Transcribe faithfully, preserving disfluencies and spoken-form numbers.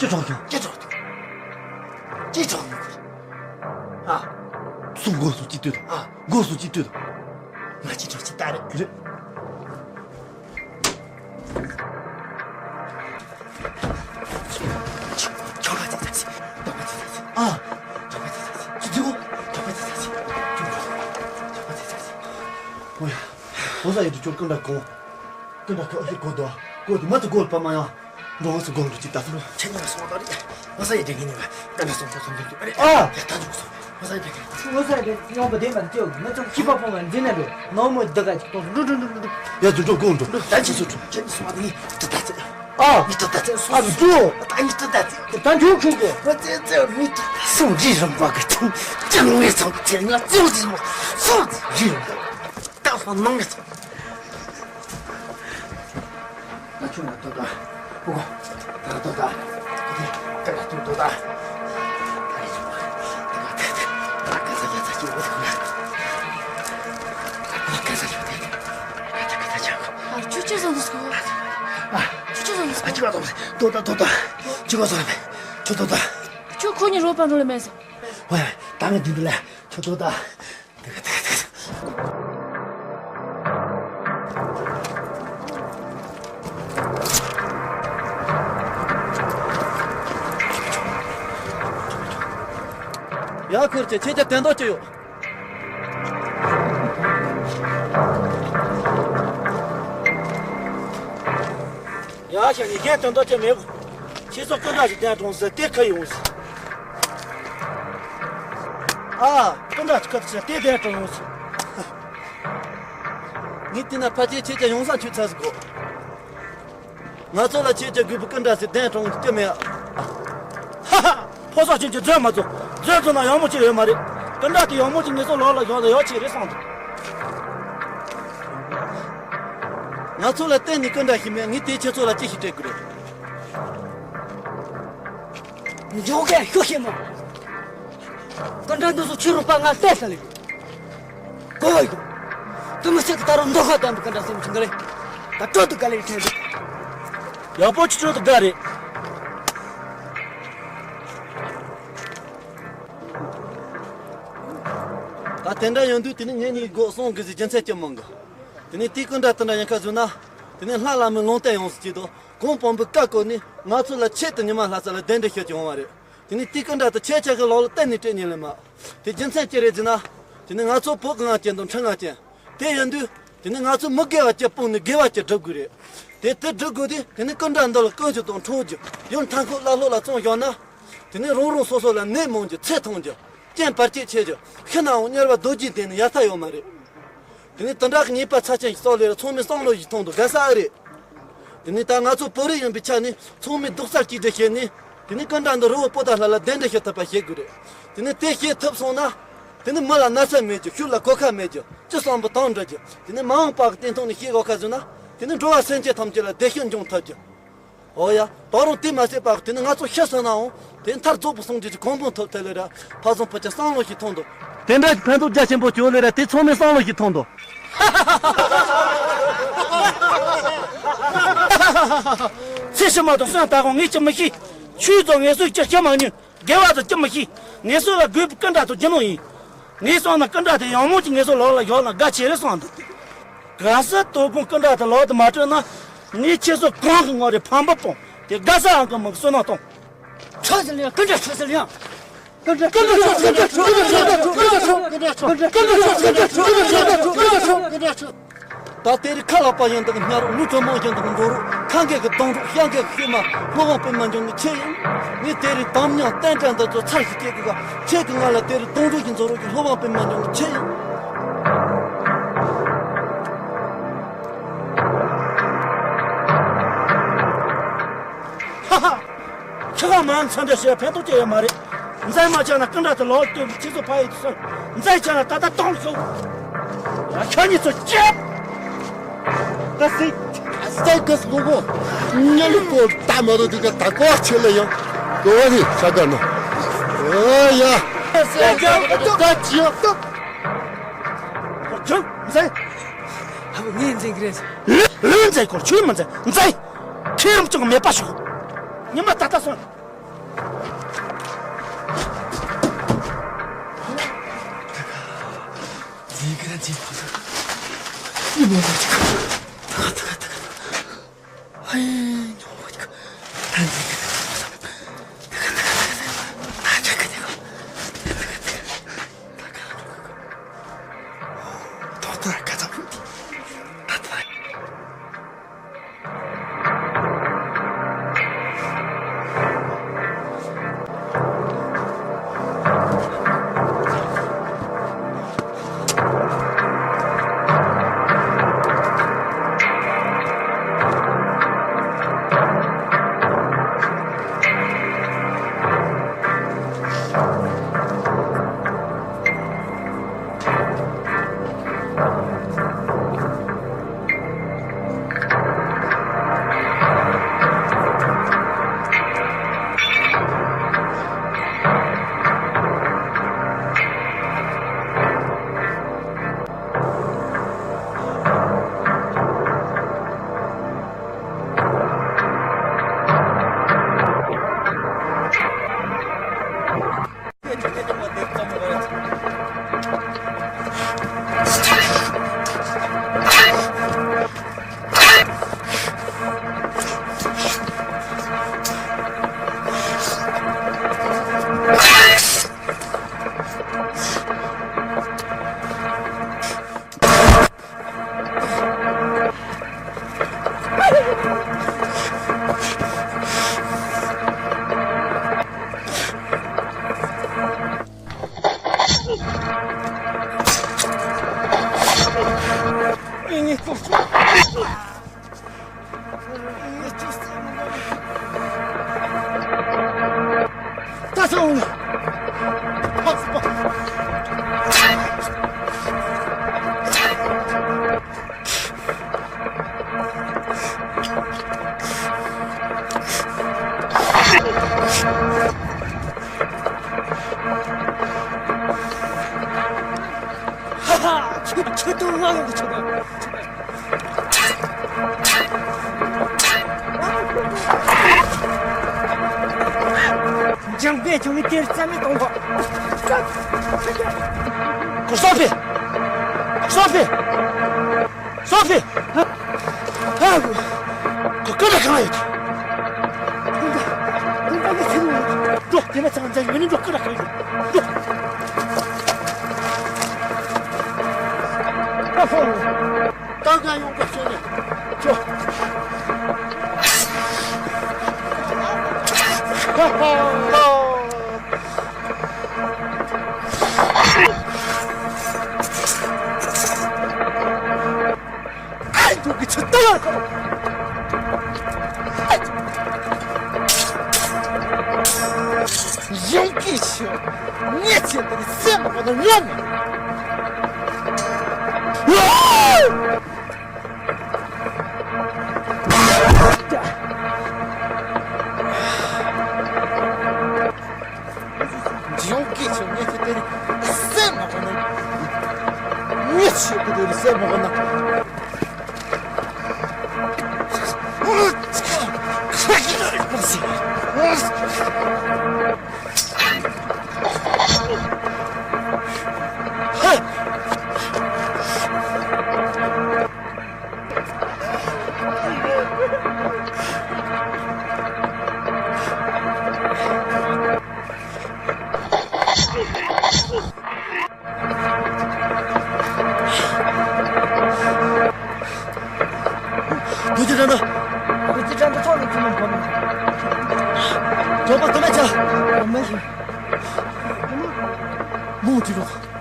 ཅི་དྲག་ཡོད། ཅི་དྲག་ཡོད། ཅི་དྲག་ཡོད། ཨ། སུ་མགོ་སུ་ཅི་ལྟོས་དང་། ཨ། མགོ་སུ་ཅི་ལྟོས་དང་། ང་ཅི་དྲག་ཅི་ལྟ་རེད། རེད། ཁྱོད་ཁ་ཚིག་ཚ་ཚིག་ཏོག་ཁ་ཚིག་ཚ་ཚིག་ཨ། ཁྱོད་ཁ་ཚིག་ཚ་ཚིག་ཅི་ཚིག་གོ་ཁྱོད་ཁ་ཚིག་ཚ་ཚིག་ཁྱོད་ཁ་ཚིག་ཚ་ཚིག་ཁྱོད་ཁ་ཚིག་ཚ་ཚིག་ཨོ་ཡ། ཨོ་ས་ཡི་དུ་ཁྱོད་ཀུན་དགའ་གོ། ཀུན་དགའ་ཁྱོད་ཨ་ཤི་གོ་དོ། གོ་དུ་མ་ཚུ་གོ་ལ་པ་མ་ཡང་། འགྲོ་བ་ཚུ་གོ་ལ་ཅི་ལྟ་སོང་། ཁྱེད་ཉིད་ལ་སོང་བ་དང་རེད། ཨོ་ས་ཡི་དེ་ངེད་གཉིས་ཀ་ཀུན་དགའ་སོང་པོ་སོང་གི་རེད། ཨ། ཡ་ད་འཇུག་སོང་། ཨོ་ས་ཡི་དེ་ངེད་གཉིས། ཨོ་ས་ཡི་དེ་ཡོང་པ་དེ་མ་ལྟེའོ་ང་ཚོ་ཁྱི་པ་ཕོ་མ་འཛིན་ནས་འགྲོ་ནོར་མོ་འདི་ག་ཅིག་གཏོང་འགྲོ་འགྲོ་འགྲོ་འགྲོ། ཡ་འགྲོ་འགྲོ་གོ་འགྲོ། ད་ཅི་སོ་འགྲོ། ཁྱེད་ཉིད་སོང་བ་དང་ངེད་གཉིས་ད་ད་ཚེ། ཨ། ཉི་ཁྲི་ད་ཚེ་སོང་། ཨ་འགྲོ། ད་ཉི་ཁྲི་ད་ཚེ། ད་འགྲོ་ཁྱོད་ཀྱི། ཨོ་ཚེ་ཚེ་ཉི་ཁྲི་ད་སོང་། རི་རིམ་པ་གི་ཚང་ཅང་མེད་ཚང་ཚེ་ང་ཚེ་ཚེ་སོང་། རི་རིམ་པ་ད་སོང་ནང་ངེད་ཚང་། ད་ཁྱོད་ང་ཏོ་ད། ཨོ་གོ། ད་ཏོ་ད། ད་ད་ཏོ་ད། ད་རི་རིམ་པ། ད་ད་ད་ད་ག་ས་ག་ས་ཅི་འོ་ད་ན། ད་ག་ས་ཅི་འོ་ད། ད་ག་ས་ཅི་འོ་ད། ཨ། ཁྱོད་ཆི་བཟོ་འདུག་གོ། ཨ། ཁྱོད་ཆི་བཟོ་འདུག་ཨ། གོ། ཅི་བ་དང་། ཏོ་ད་ཏོ་ད། ཅི་བ་བཟོ་རེད། ཁྱོད་ཏོ་ད། ཁྱོད་ཁོ་གཉིས་རོགས་པ་འགྲོ་ལེ་མེད་སོང་། ཝེ། ད་ངས་འདི་འདི་ལ་ཁྱོད་ཏོ་ད། ཡ། ཁུར་ཆེ་ཁྱེད་ཀྱི་དོན་དག་ཅི་ཡོད། ཡ་ཤ་ནི་གཞན་དོན་དག་ཅི་མེད་གོ། ཁྱེད་ཚོ་སྐུ་འདྲ་ཞིག་གདན་དྲངས་ཟེར་དེ་ཁ་ཡོང་ཟེར། ཨ། སྐུ་འདྲ་ཞིག་ཁ་ཟེར་དེ་གདན་དྲངས་ཡོང་ཟེར། ངས་བལྟས་ན་ཕལ་ཆེར་ཁྱེད་ཀྱི་ཡོང་ས་འཁྱོད་ཚར་ཟིག་གོ། ང་ཚོ་ལ་ཁྱེད་ཀྱི་དགོས་པའི་སྐུ་འདྲ་ཟེར་གདན་དྲངས་རྒྱུ་མེད། ཧ་ཧ། ཕོ་གསར་ཁྱེད་ཀྱིས་རྫུན་མ་རྫོགས། རྫུན་རྫུན་ན་ཡག་མོ་ཅིག་ཡོད་མ་རེད། སྐུ་འདྲ་དེ་ཡག་མོ་ཅིག་ངེད་ཚོ་ལག་ལ་བཞག་ན་ཡག་ཅིག་རེད་བསམ་འདུག་ང་ཚོ་ལ་གཏན་ནས་སྐུ་འདྲ་ཞིག་མེད། ངས་དེ་ཁྱེད་ཚོ་ལ་ཅི་ཞིག་སྤྲད་དགོས་རེད། འཇོག་གི་ཤོག་ཤེས་མོ། སྐུ་འདྲ་འདི་ཚོ་ཁྱོད་རང་པ་ང་བལྟས་ས་ལེ། གོ་བ་ཡོད། དུ་མི་སེ་ད་རུང་མདོ་ཁ་དམ་པའི་སྐུ་འདྲ་སེམས་ཆུང་གི་རེད། ད་སྤྲོད་དུ་དགའ་ལེ་ཡི་ཁྲེན་འདུག་ཡག་པོ་ཅིག་སྤྲོད་དུ་དགའ་རེད། ད་དེ་འདྲ་ཡོང་དུས་དེ་ནི་ངེད་གཉིས་སྒོ་སྲུང་དགོས་ཟེར་རྒྱུ་མཚན་ཅི་མང་གི། དེ་ནི་དེའི་སྐུ་འདྲ་དེ་འདྲ་ཡིན་ཁ་བཟོས་ན། དེ་ནི་ལྷ་བླ་མའི་ལུང་བསྟན་ཡོང་ཟེར་གྱི་འདུག་གོང་དཔོན་པོའི་བཀའ་བཀོད་ནས་ང་ཚོ་ལ་ཆེད་དུ་ཉི་མ་ལྷ་ས་ལ་གདན་འདྲེན་ཞུ་རྒྱུ་ཡོང་བ་རེད། དེ་ནས་དེའི་སྐུ་འདྲ་དེ་ཁྱེད་ཅག་གི་ལག་ལ་གཏན་ནས་སྤྲད་ཉན་ལེ་མ། དེ་རྒྱུ་མཚན་ཅི་རེད་ཟེར་ན། དེ་ནི་ང་ཚོ་བོད་གངས་ཅན་དང་འཕྲུལ་ངང་ཅན། དེ་ཡིན་དུས། དེ་ནི་ང་ཚོ་མི་དགེ་བ་བཅུ་སྤོང་ནས་དགེ་བ་བཅུ་སྒྲུབ་དགོས་རེད། དེ་དེ་སྒྲུབ་དགོས་དུས་དེ་ནི་སྐུ་འདྲ་འདི་ལ་དཀོན་མཆོག་དང་འཁྲུངས་རྒྱུ། ཡང་མཐའ་འཁོབ་བླ་སློབ་ལ་བཙོང་བཞག་ན། དེ་ནི་རང་རང་སོ་སོ་ལ་ནད་མང་རྒྱུ། ཚེ་ཐུང་རྒྱུ། རྐྱེན་བར་ཆད་ཆེ་རྒྱུ། ཤི་ནའང་དམྱལ་བ་རྡོ་རྗེ་གདན་ནས་ཡལ་ས་ཡོད་མ་རེད། དེ་ནས་དེ་འདྲ་གི་ཉེས་པ་ཚབས་ཆེན་ཞིག་བསགས་ལེ་ར། ཚང་མས་བསམ་བློ་ཞིག་ཐོངས་དང་དགའ་ས་ཨེ་རེད། དེ་ནས་ད་ང་ཚོ་བོད་རིགས་ཡིན་པའི་ཆ་ནས་ཚང་མས་རྡོག་རྩ་གཅིག་སྒྲིལ་བྱས་ནས། དེ་ནས་སྐུ་འདྲ་འདི་རི་བོ་པོ་ཏ་ལ་ལ་གདན་འདྲེན་ཞུ་ཐུབ་པ་བྱེད་དགོས་རེད། དེ་ནས་དེ་བྱེད་ཐུབ་སོང་ན། དེ་ནས་མི་ལ་ན་ཚ་མེད་རྒྱུ། ཤུགས་ལ་གོད་ཁ་མེད་རྒྱུ། ཅི་བསམ་པ་དོན་འགྲུབ་རྒྱུ། དེ་ནས་མ་འོངས་པ་གི་སྟེང་ཐོག་ནས་བཤད་དགོས་ཁ་བཟོས་ན། དེ་ནས་འགྲོ་བ་སེམས་ཅན་ཐམས་ཅད་ལ་བདེ་སྐྱིད་འབྱུང་ཐུབ་རྒྱུ། འོ་ཡ། ད་རུང་དེ་མ་ཟད་པར་དེ་ནི་ང་ཚོ་ཤི་སོང་ནའང་དེ་མཐར་རྫོགས་པའི་སངས་རྒྱས་ཀྱི་གོ་འཕང་ཐོབ་ཐུབ་ལེ་ར། ཕ་བཟང་ཕུ་ཆ་བསམ་བློ་ཞིག་ཐོངས་དང་། དེ་འདྲ་ཕན་ཐོགས་རྒྱ་ཆེན་པོ་བྱུང་ལེ་ར། དེ་ཚང་མས་བསམ་བློ་ཞིག་ཐོངས་དང་། ཚེ་ཕྱི་མ་དང་སོན་ད་གང་ངས་ཅི་མི་ཤེས། ཆོས་ཚོ་ངས་སུ་ཅི་ཤེས་མ་ཉན། དགེ་བ་དང་ཅི་མི་ཤེས། ངེད་ཚོ་ལ་དགོས་པའི་སྐུ་འདྲ་དང་རྒྱུ་ནོར་ཡིན། ངས་སོང་ན་སྐུ་འདྲ་དེ་ཡག་མོ་ཅིག་ངེད་ཚོ་ལག་ལ་བཞག་ན་དགའ་ཆེ་རེད་བསམ་འདུག་གལ་སྲིད་དོ་དགོང་སྐུ་འདྲ་དེ་ལག་ཏུ་མ་སྤྲོད་ན། ངས་ཁྱེད་ཚོ་གང་གི་ངོ་རེ་ཕམ་པ་སྤོང་དེ་དགའ་ས་ཨང་གི་མི་གི་བསོད་ནམས་གཏོང་། ཁྲོ་ཟེར་ཡང་སྐུ་འདྲ་ཁྲོ་ཟེར་ཡང་། སྐུ་འདྲ་ཁྲོ་ཟེར་ཡང་། སྐུ་འདྲ་ཁྲོ་ཟེར་ཡང་། སྐུ་འདྲ་ཁྲོ་ཟེར་ཡང་། སྐུ་འདྲ་ཁྲོ་ཟེར་ཡང་། སྐུ་འདྲ་ཁྲོ་ཟེར་ཡང་། སྐུ་འདྲ་ཁྲོ་ཟེར་ཡང་། ད་དེ་རིང་ཁ་ལག་པ་ཡིན་དང་སྙ་རོགས། ལུས་གྲོ་མོ་ཡིན་དང་འགྲོ་རོགས། ཁ་འགེལ་གི་སྡོང་གྲོགས། ཤ་འགེལ་གི་ཤུལ་མ། སློབ་དཔོན་པད་མ་འབྱུང་གནས་ཁྱེད་ཡིན། ངས་དེ་རིང་དམ་ཉམས་བསྟན་དགྲ་འདི་ཚོ་ཚར་ཞིག་སྐྱེལ་དགོས་ག་ཁྱེད་ཀྱིས་ང་ལ་དེ་རིང་སྡོང་གྲོགས་ཤིག་འཛོམས་རོགས་གྱིས། སློབ་དཔོན་པད་མ་འབྱུང་གནས་ཁྱེད་ཡིན། ཧ་ཧ། ཁྱི་ཁ་མང་ཚ་འདྲ་བྱས་ཕན་ཐོགས་ཅི་ཡོད་མ་རེད། མཛའ་མ་ཆགས་ན་སྐུ་འདྲ་དེ་ལོག་སྟོན་པའི་ཁྱེད་ཚོ་ཕ་ཡུལ་དུ་སོང་། མཛའ་ཆགས་ན་ད་ལྟ་གཏོང་ཤོག་ཡ་ཁྱོད་གཉིས་ཚོ་ཅེབ། ད་སྲིད། སྲིད་གི་སློབ་བུ། ཉ་ལི་པོ་ད་མ་རུ་དུ་ག་ད་གོ་ཆེ་ལ་ཡང་། གོ་བ་ནི་ཤ་ག་ན། ཨོ་ཡ། ད་ཅི་ཡོད། ཅང་མཛད། ངས་འཛིན་གི་རེད། ལུས་འཛིན་སྐོར་ཆོས་མི་འཛིན། འཛིན། ཁེ་རང་ཅང་མེད་པ་ཞིག་ཉི་མ་ད་ལྟ་སོང་། འཛིན་གི་རེད། འཛིན་ཕོ་ཉི་མ་ད་ཅི་ག་ད་ག་ད་ག་ད་ག་ད་ག་ཨ་ཡེ་ཉོ་བ་ཅི་ག་ད་འཛིན་གི་རེད། ད་ག་ད་ག་ད་ག་ད་ག་ད་ག་ད་ག་ད་སོང་། ཧ་ཧ། ཁྱོད་ཁྱོད་དོན་ང་ཡོང་གི་ཆོག་གི། འཇང་པས་ཁྱོད་ནི་དེར་རྩ་མེད་གཏོང་གོ། ཁོ་སོང་ཕེ། སོང་ཕེ། སོང་ཕེ། ཨ། ཁོ་ཀི་ར་གང་ཡོད། འགྲོ། དེ་ན་ཚང་འཛིན་མི་ནི་འགྲོ། ཀི་ར་གང་ཡོད། འགྲོ། ད་སོང་། ད་ག་ཡོང་ག་ཤེས་ནས། ཅོ། ཧ་ཧ། ཨ་འདུག་གི་ཆུ་ལྟ་བར་གོ། ཡོང་གི་ཆུ། ངས་ཁྱེད་འདི་ནི་སེམས་མ་གོ་ན་ཉོན་ནས། འཇིའུ་སྐད་ཆེ་ངས་ཁྱེད་དེ་རིང་སེམས་མ་གོ་ན། ངས་ཁྱེད་ཀྱི་དེ་རིང་སེམས་མ་གོ་ན། དུས་ཀྱི་དྲན་ད། དུས་ཀྱི་དྲན་ད་ཚོགས་ནས་ཁྱིམ་ནས་འགོ་ནས། ཇོ་པ་དུ་མེད་ཆ། དུ་མེད་ཞིག་མུ་ཁྲི་རོགས།